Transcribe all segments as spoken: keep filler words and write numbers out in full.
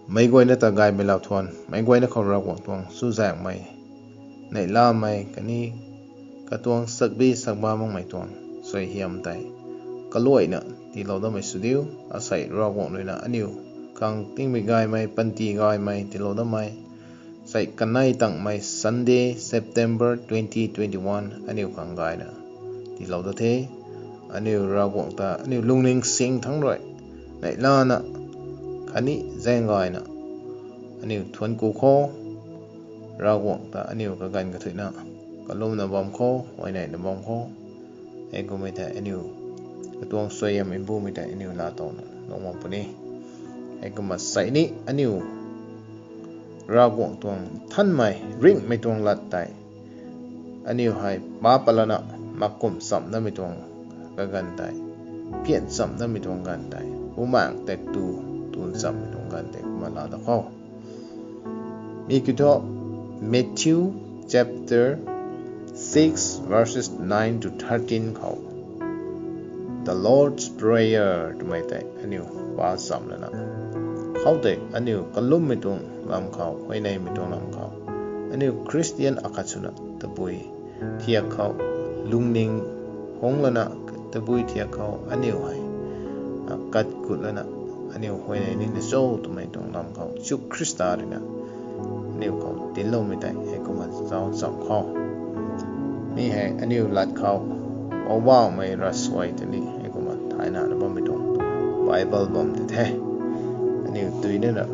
Meic guayna ta gaymei lau thuan, meic guayna khou Ravguangc tuang chuzaenghmei, neihlamei khatni katuang sakbi sakba makmei tuang suaihiam tei kaluaina tiilou datmei sw diu. Asei Ravguangc ruina aniu khang tingmei gaymei, panty gaymei tiilou datmei, sei kanei tangmei Sunday, September twenty twenty-one aniu khang gayna tiilou dat the. Aniu Ravguangc ta aniu lungning sing thangc rui neihlana khatni zaeng gayna aniu thuanc ku khou, Ravguangc ta aniu kaganv kathuicna kalumna bam khou, huayneina bam khou, hei kummei tei aniu katuang suaihiam mbumei tei aniu laatowna lungc bam puni. Hei kumna sei ni aniu Ravguangc tuang nthanmei ringhmei tuang lat tei aniu hei pa patlana makum chamh datmei tuang kaganv tei, pian chamh datmei tuang ganv tei, bumaengc tei tu, tu nchammei tuang ganv tei kumna laa da khou, mi kiu thu Matthew chapter six verses nine to thirteen khou The Lord's Prayer twmei tei aniu pa chamh lana, khoutei aniu kalummei tuang lam khou, huayneymei tuang lam khou, aniu Christian akhat swna tabui thiak khou lungning hungc lana, tabui thiak khou aniu hei kat gut lana, aniu huayney nina cho twmei tuang lam khou Jisu Khrista ruina aniu khou tiiloumei tei hei kumna zauc chamh khou, mi hei aniu lat khou Poubauhmei ravsuai tei ni hei kumna thaynana bammei tuang Bible bam tei the. Aniu tuina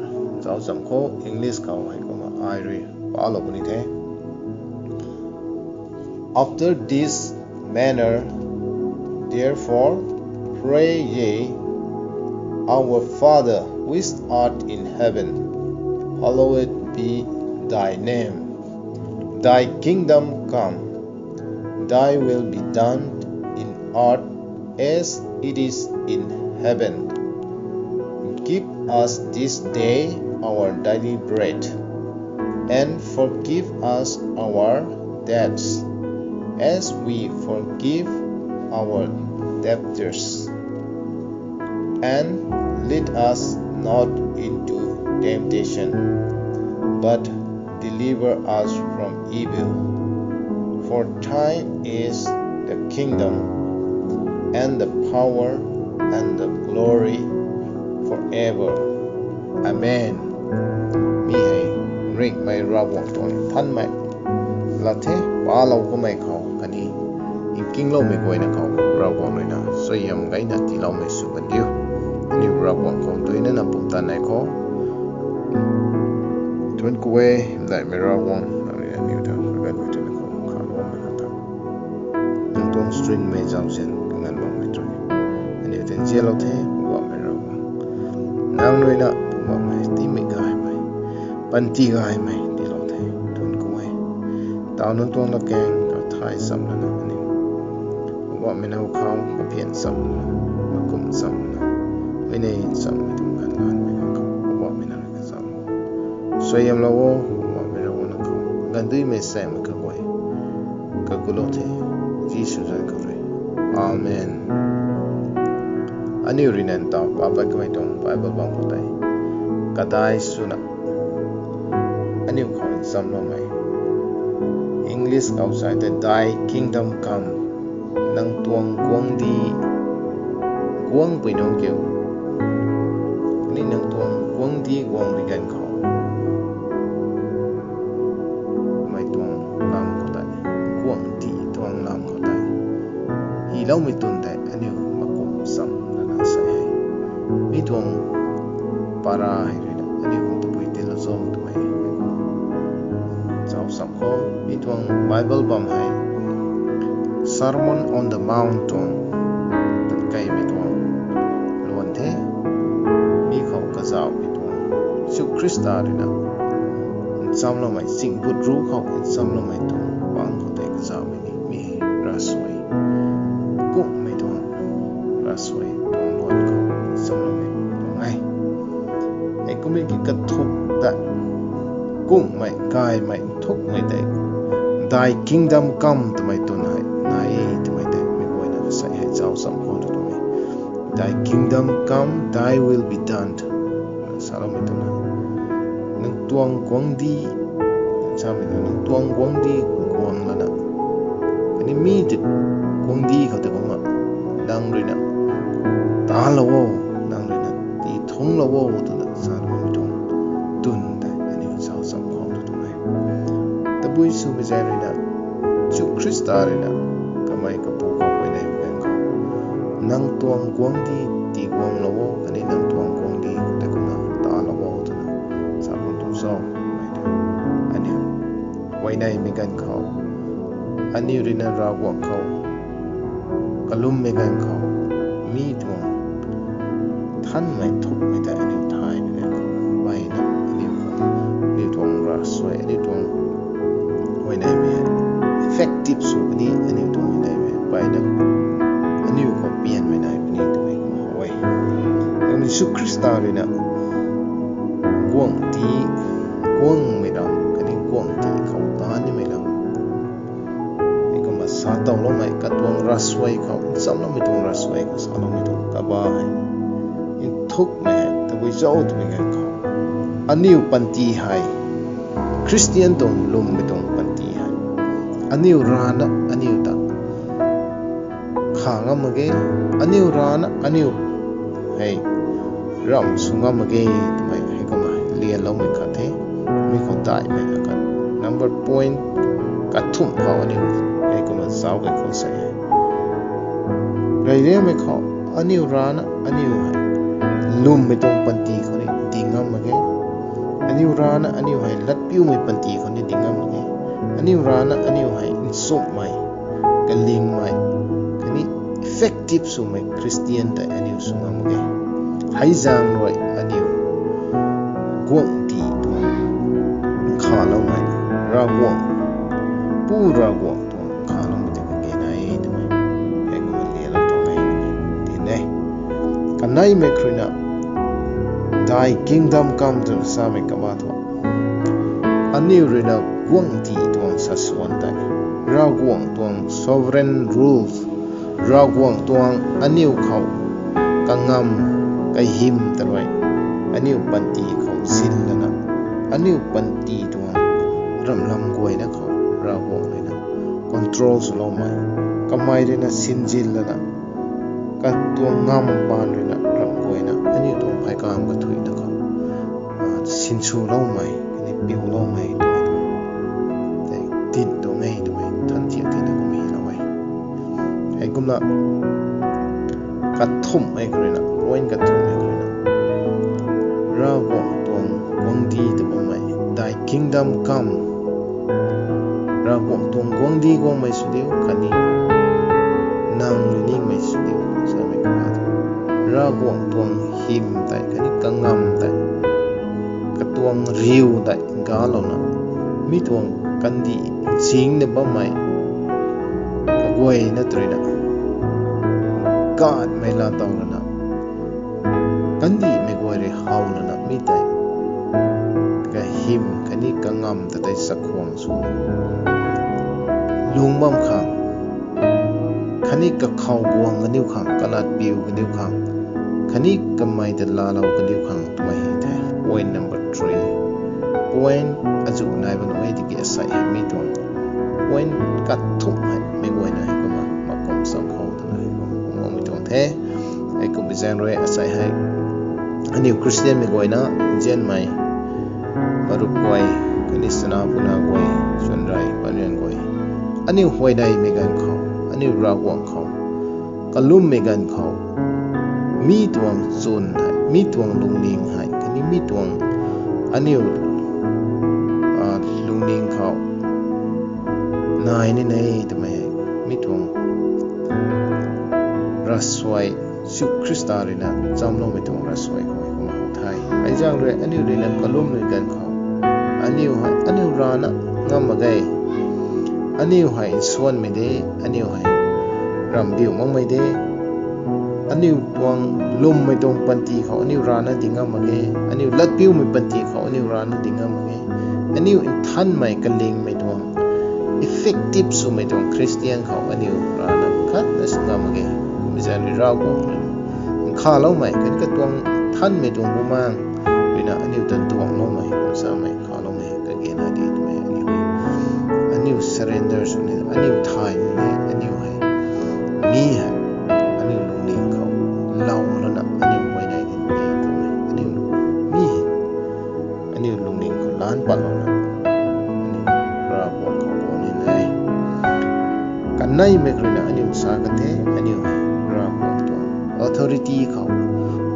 zauc chamh khou, English khou hei kumna ai rui palou puni the. After this manner, therefore, pray ye, Our Father, which art in heaven, hallowed be thy name. Thy kingdom come. Thy will be done in earth as it is in heaven. Give us this day our daily bread, and forgive us our debts, as we forgive our debtors. And lead us not into temptation, but deliver us from evil. For thine is the kingdom, and the power, and the glory, forever. Amen. Mi hei ringhmei Ravguangc tuang nthanmei lat the. Palou kummei khou khatni nkingloumei guayna khou Ravguangc ruina suaihiam gayna tiiloumei sw kan diu. Aniu Ravguangc khou tuina na pumtan nei khou, thuanc ku e, daihmei Ravguangc, nang rui aniu ta kaganv tuina khou kha guangmei khang ta, nang tuang suinmei zauzian kaganv bammei tei aniu ta nzianlou the, Poubauhmei Ravguangc. Nang ruina Poubauhmei tiimei gaymei, panty gaymei tiilou the, thuanc ku e. Taw nang tuang latkaeng khou thay chamh lana aniu Poubauhmei nang khou kapian chamh lana, makum chamh lana, huayney chammei tuang ganv lanmei ganv khou Poubauhmei nang rui kazauh suaihiamlou o, Poubauhmei Ravguangc nang khou ganvduimei saengmei kaguay kagutlou the, Jisu zanc khou rui. Amen. Aniu ruina ntaw pa pat kamei tuang Bible bam khou tei kadai swna aniu khou nchamloumei, English khou sa tei Thy kingdom come, nang tuang guangcdic guangpui nunc kiu, khatni nang tuang guangcdic guangpui ganv khou, mei tuang lam khou tei, guangcdic tuang lam khou tei hyloumei twn tei aniu makum cham lana sa e. Mi tuang para hei ruina aniu khang tabui tiilou cho twmei zauc cham khou, mi tuang Bible bam hei Sermon on the Mount tuang tatkeimei tuang luan the. Mi khou kazauhmei tuang, Jisu Khrista ruina nchamloumei, zingbut ruc khou nchamloumei tuang pang khou tei kazauhmei ni mi hei ravsuai kummei tuang, ravsuai tuang luan khou nchamloumei tuang e. Hei kummei ki kathuk ta kummei, gaymei, nthukmei tei Thy kingdom come twmei twn hei nai e twmei tei meic guayna sa hei zauc cham khou tu tuang e. Thy kingdom come, thy will be done. saloumei tuang na, nang tuang guangcdic, samei na nang tuang guangcdic guang lana, khatni mi tei guangcdic khou tei kumna, nang ruina talou o, nang ruina tii thungclou o twna saloumei tuang twn tei aniu zauc cham khou tu tuang e. Tabui swmei zaeng ruina, Jisu Khrista ruina kamei Kapu khou huayneymei ganv khou, nang tuang guangcdic tii guanglou o, khatni nang tuang guangcdic khou tei kumna talou o twna sa khou tu cho, mei tei aniu huayneymei ganv khou, aniu ruina Ravguangc khou kalummei ganv khou, mi tuang nthanmei thukmei tei aniu thaymei ganv khou, mpeyna aniu khou, aniu tuang ravsuai, aniu tuang huayneymei effective sw puni, aniu tuang huayneymei mpeyna aniu khou pianmei nai puni twmei kumna how e. Kumna Jisu Khrista ruina guangcdic, guangmei ram khatni guangcdic khou ta nimei lam, hei kumna sa towloumei, katuang ravsuai khou nchamloumei tuang ravsuai khou saloumei tuang kaba hei, nthukmei hei tabui cho twmei ganv khou, aniu panty hei, Khristian tuang lwmmei tuang panty hei, aniu rana aniu ta kha ngam mak ge, aniu rana aniu hei ramh sw ngam mak ge twmei hei kumna lianloumei khat the. Mi khou daihmei akhat number point kathumh khou aniu hei kumna zauc key khou sa e. Reyliangmei khou, aniu rana aniu hei lwmmei tuang panty khou ni ding ngam mak ge, aniu rana aniu hei latpiumei panty khou ni ding ngam mak ge, aniu rana aniu hei nchumhmei, kalingmei, khatni effective swmei Khristian tei aniu sw ngam mak ge. Hei zaeng rui aniu guangcdic tuang nkhaloumei, Ravguangc, Pu Ravguangc tuang nkhaloumei tei kage nai e twmei hei kumna lianlou tuang e twmei tin e. Kaneimei khou ruina, Thy kingdom come twna samei kaba thu, aniu ruina guangcdic tuang sasuan tei, Ravguangc tuang sovereign rule, Ravguangc tuang aniu khou kangam, kahym ta rui, aniu panty khou zin lana, aniu panty tuang ramhlam guayna khou Ravguangc ruina control swloumei, kamei ruina sinzin lana, katuang ngamv paan ruina ramh guayna aniu tuang pheykaam kathuina khou sinswloumei khatni piuloumei twmei tei tin tuang e twmei than thiak tina kumna lou e. Hei kumna kathumhmei khou ruina, point kathumhmei khou ruina, Ravguangc tuang guangcdic tw bammei, Thy kingdom come, Ravguangc tuang guangcdic guangmei sw diu khatni nang ningmei sw diu samei kaba thu, Ravguangc tuang hym tei khatni kangam tei, katuang riu tei galouna, mi tuang kandih nchingna bammei kaguayna tw ruina, gaanhmei laa tow lana, kandihmei guay rui how lana mi tei kahym khatni kangam ta tei chakhwang sw lung bam khang, khatni kakhou guang kaniw khang, kalatpiu kaniw khang, khatni kamei ta laalou kaniw khang twmei hei the. Point number three. Point azuh nai bam e tiki asei hei mi tuang point kathumh hei meic guayna hei kumna makum cham khou twna hei kumna kumhmei tuang the. Hei kummei zaeng rui asei hei aniu Khristianmei guayna nzianmei marup guay, khatni chana puna guay, chwnrey paniang guay, aniu huayneymei ganv khou, aniu Ravguangc khou kalummei ganv khou, mi tuang chwn hei, mi tuang lungning hei khatni mi tuang aniu lungning khou nai ni e twmei hei mi tuang ravsuai, Jisu Khrista ruina chamloumei tuang ravsuai khou hei kumna how the. Hei zaeng rui aniu ruina kalummei ganv khou, aniu hei aniu rana ngam mak ge, aniu hei nsuanmei de, aniu hei ramhbiu makmei de, aniu tuang lwmmei tuang panty khou aniu rana ding ngam mak ge, aniu latpiumei panty khou aniu rana ding ngam mak ge, aniu nthanmei kalingmei tuang effective swmei tuang Khristian khou aniu rana khatna sw ngam mak ge. Kummei zaeng rui Ravguangc nkhavloumei khatni katuang nthanmei tuang bumaengh Na aniu ta duangloumei, samei khaloumei kage na di twmei aniu hei, aniu surrender sw ni, aniu thay ni, aniu hei, mi hei, aniu lungning khou lou lana aniu huayney ni twmei, aniu mi hei, aniu lungning khou lan patlouna, aniu Ravguangc khou guang ni e. Kaneimei khou ruina aniu sa kan the, aniu hei Ravguangc tuang authority khou,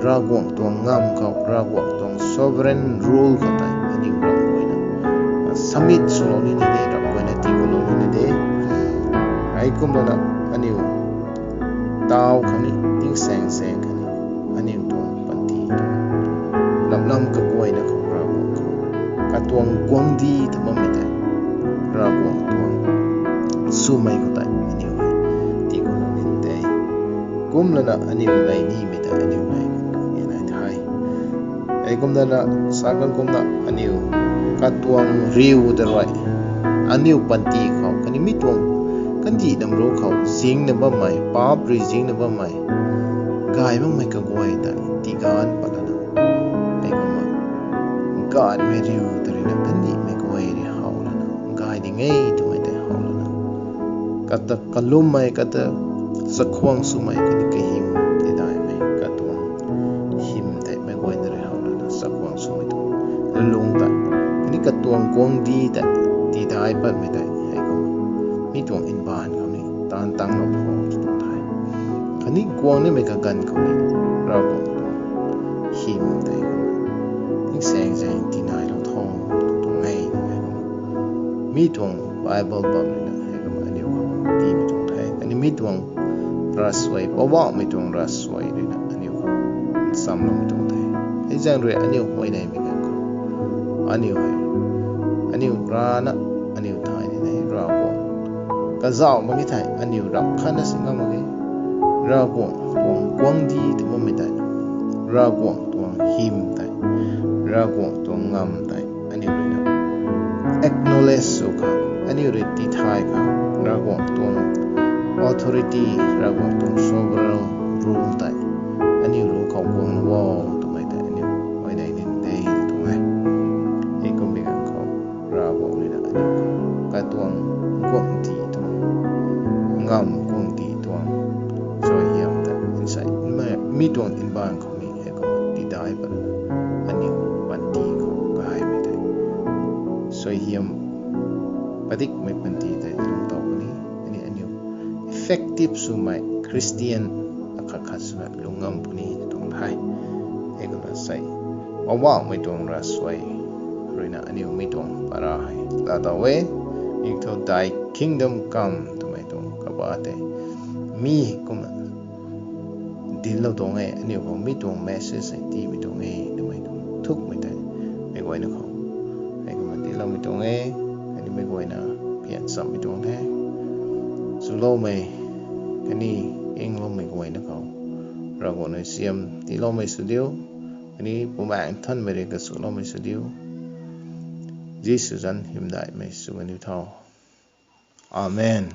Ravguangc tuang ngam khou, Ravguangc tuang sovereign rule khou tei aniu ramh guayna submit swlou ni ni de, ramh guayna tiiloulou ni ni de. Heikumna aniu taw khang ni, tingsaeng zaeng khang ni, aniu tuang panty tuang lamlam kaguayna khou Ravguangc khou katuang guangcdic ta bammei tei Ravguangc tuang swmei khou tei aniu hei tiiloulou ni de. Kumlana aniu nei nimei tei aniu nei kan e nai the. Heikumna sa kan kumna aniu katuang riu ta rui aniu panty khou khatni mi tuang kandih nam ru khou zingna bammei, paap rui zingna bammei, gay makmei kaguay tei tiiganv patlana, heikumna gaanvmei riu ta ruina kandihmei guay rui how lana gay ding e twmei tei how lana, kata kalummei, kata chakhwang swmei, khatni kahym tidaihmei katuang hym tei meic guayna rui how lana chakhwang swmei tuang lulung tei, khatni katuang guangcdic tei tidaih patmei tei heikumna mi tuang mbaanv khou ni taanv tanglou tho tw tuang the. Khatni guang nimei kaganv khou ni Ravguangc tuang hym tei tingsaeng zaeng tinailou tho tw tuang e. Mi tuang Bible bam ruina heikumna aniu khou tiimei tuang the. Khatni mi tuang ravsuai, Poubauhmei tuang ravsuai ruina aniu khou nchamloumei tuang the. Hei zaeng rui aniu huayneymei ganv khou, aniu hei, aniu rana, aniu thay ni hei Ravguangc kazauh mak ge thei aniu rap khatna si ngam mak ge. Ravguangc tuang guangcdic ta bammei tei, Ravguangc tuang hym tei, Ravguangc tuang ngam tei aniu ruina acknowledge sw khang, aniu rui tithay khang, Ravguangc tuang authority, Ravguangc tuang sovereign rule tei aniu lu khou guanglou o twmei tei aniu huayney ni de tw tuang e. Heikumbi ganv khou Ravguangc ruina aniu khou katuang guangcdic tuang, ngam guangcdic tuang, suaihiam tei nsei mi tuang mbaanv khou ni heikumna tidaih patlana aniu panty khou gaymei tei suaihiam padikmei panty tei lungtow puni, khatni aniu effective swmei Christian akhat khat swna lung ngam puni tw tuang the. Heikumna sei, Poubauhmei tuang ravsuai ruina aniu mi tuang para hei laatow e. Mi thu Thy kingdom come twmei tuang kaba tei mi kumna dinclou tuang e, aniu khou mi tuang message hei tiimei tuang e twmei tuang thukmei tei meic guayna khou heikumna dincloumei tuang e. Khatni meic guayna pian chammei tuang the. Chuloumei khatni ingloumei guayna khou Ravguangc rui siam tiiloumei sw diu, khatni Bumaengh Nthanmei rui kachuloumei sw diu. Jisu zanc hymdaihmei sw kaniw tho. Amen.